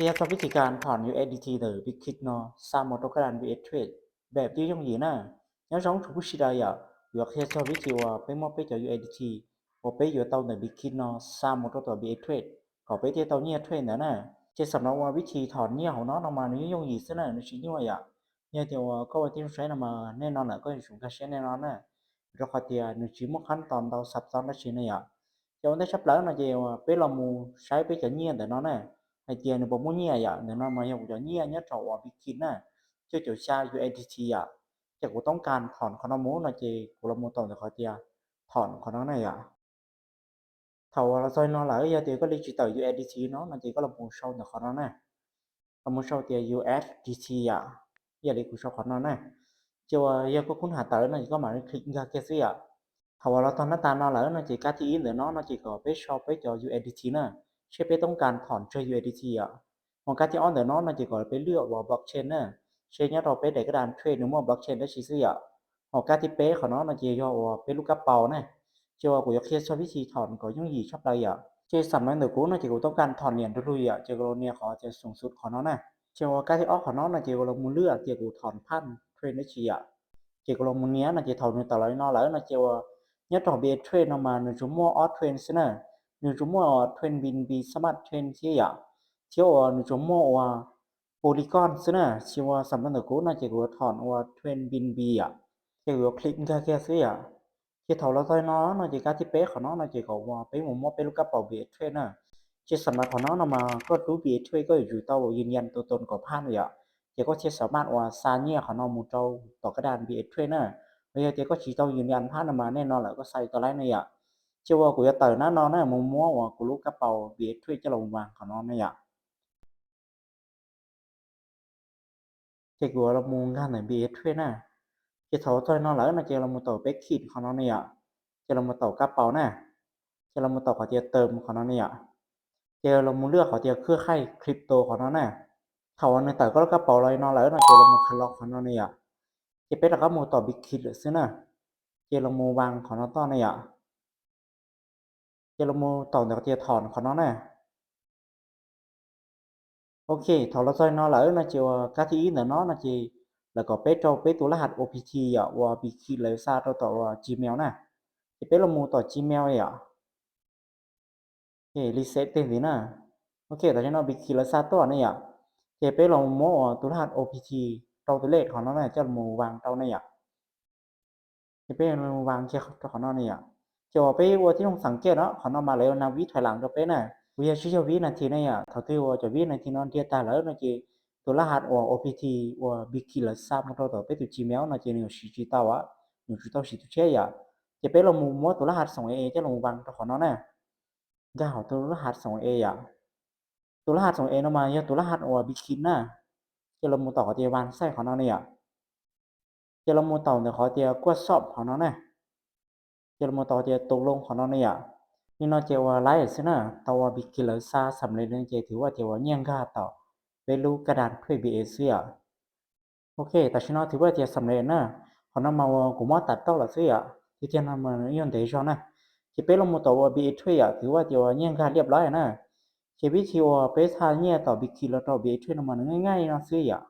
Qhia txog vib thib kas thom USDT ntawm Bitkit no xa mus rau kab daj Bitrate npaum twb yooj yim na. Nyob zoo tsoom phooj ywg sawv daws yom, kuv yuav qhia txog vib thib uas peb muab peb cov USDT uas peb yuav tau ntawm Bitkit no xa mus rau tom Bitrate kom peb thiaj tau nyiaj trade ntawd na. Ces xam no ua vib thib thom nyiaj hauv no no mas nws yooj yim xwb na, nws tsis nyuaj yom. Yog tias uas koj ua tib zoo saib no mas nej no lawm koj yuav tsum nkag siab nej no na, rau qhov tias nws tsis muaj qhab tos ntau xav txob dab tsi ne yom. Ces ua ntej tshaj plaws no ces peb los mus saib peb cov nyiaj ntawm no na, hais tias nws puas muaj nyiaj yom. Ntawm no mas yog kuv cov nyiaj nyob rau uas Bitkit na, cuaj caum xya USDT yom. Ces kuv toob kas thom qhov no mus no ces kuv los mus tau ntawm qhov tias thom qhov no na yom. Thaum uas los txog no lawm yog tias koj li tsis tawm USDT no no ces koj los mus sau ntawm qhov no na, los mus sau tias USDT yom, ib yam li kuv sau qhov no na. Ces uas yog koj kub hais tawm no ces koj mam li click nkag kiag xwb yom. Thaum uas los txog nab tas no lawm no ces kab thib ib ntawm no no ces kom peb sau peb cov USDT na, seb peb toob kas thom tsawg USDT yom. Hos kab thib ob ntawm no no ces kom peb lwaj uas blockchain na, seb nyob rau peb daim kab daj trade nws muaj blockchain dab tsi xwb yom. Hos kab thib peb qhov no no ces yog uas peb lub kab paus na. Ces uas kuv yuav qhia txog vib thib thom kom yooj yim tshaj plaws yom. Ces xam no ntawm kuv no ces kuv toob kas thom niam nrug lug yom, ces kuv los nias qhov tias xoom xub qhov no na. Ces uas kab thib ob qhov no no ces kuv los mus lwaj tias kuv thom phaj trade dab tsi yom. Ces kuv los mus nias no ces thaum nws tawm los li no lawm no ces uas nyob rau Bitrate no mas nws tsuas muaj ob trade xwb na. Nws tsuas muaj uas trade BNB Smart Chain thiab yom, thiab uas nws tsuas muaj uas Polygon xwb na. Ces uas xam no ntawm kuv no ces kuv thom uas trade BNB yom. Ces kuv yuav click nkag kiag xwb yom. Ces thaum los txog no no ces kab thib peb qhov no no ces kom uas peb mus muab peb lub kab paus Bitrate na. Ces xam no qhov no no mas koj lub Bitrate koj yuav tsum tau uas yws nyas tus toos kom phaj yom. Ces koj thiaj xam maj uas xa nyiaj qhov no mus rau tom kab daj Bitrate na. Los yog tias koj tsis tau yws nyas phaj no mas nej no lawm koj xa tsis tau li ne yom. Ces uas kuv yuav tawm nab no na mus muab uas kuv lub kab paus Bitrate coj los mus vas qhov no ne yom. Ces kuv los mus nkag ntawm Bitrate na. Ces thaum txog no lawm no ces los mus tau peb khij qhov no ne yom. Ces los mus tau kab paus na. Ces los mus tau qhov tias tawm qhov no ne yom. Ces los mus lwaj qhov tias khwb khaij crypto qhov no na. Thaum uas nws tawm koj lub kab paus los li no lawm no ces los mus kha los qhov no ne yom. Ces peb rov qab mus tom Bitkit lawm xwb na. Ces los mus vas qhov no toj ne yom. Ces los mus tau ntawm qhov tias thom qhov no na. Ok, thaum los txog no lawm no ces uas kab thib ib ntawm no no ces lawv kom peb rau peb tus lab has OPT yom uas Bitkit lawv xa rau tom uas Gmail na. Ces peb los mus tom Gmail yom. Li xev teg ntxiv na. Ok, tam sim no Bitkit lawv xa tuaj ne yom. Ces peb los muab uas tus lab has OPT rau tus lej qhov no na coj los mus vas rau ne yom. Ces peb vas kiag rau qhov no ne yom. Ces uas peb ua tib zoo xeem kiag no qhov no mas lawv yuav nas vib thoim las rau peb na. Kuv yog tsis yog vib nas this ne yom, thaum twg uas cov vib nas this no ntiag tag lawm no ces tus lab has uas OPT uas Bitkit lawv xa mus rau tom peb tus Gmail no ces nws yuav siv tsis tau, nws yuav tsum tau siv tus tshiab yom. Ces peb los mus muab tus lab has xoom e coj los mus vas rau qhov no na. Nkag hauv tus lab has xoom e yom. Tus lab has xoom e no mas yog tus lab has uas Bitkit na. Ces los mus tom qhov tias vas xaij qhov no ne yom. Ces los mus tau ntawm qhov tias kuaj xom qhov no na. Ces los mus tau tias tus loo qhov no ne yom. Li no ces uas laib xwb na, tau uas Bitkit lawv xa xam le no ces twb ua tias uas nyiaj nkag tau peb lub kab daj Trade B A xwb yom. Ok, tam sim no twb ua tias xam le na. Qhov no mas uas kuv muab tas tauj lawm xwb yom, tiag tiag no mas yog ntev zog na. Ces peb los mus tau uas B A Trade yom, twb ua tias uas nyiaj nkag liaj plab na. Ces vib thib uas peb xa nyiaj tom Bitkit los rau B A Trade no mas nws nyaj nyaj no xwb yom.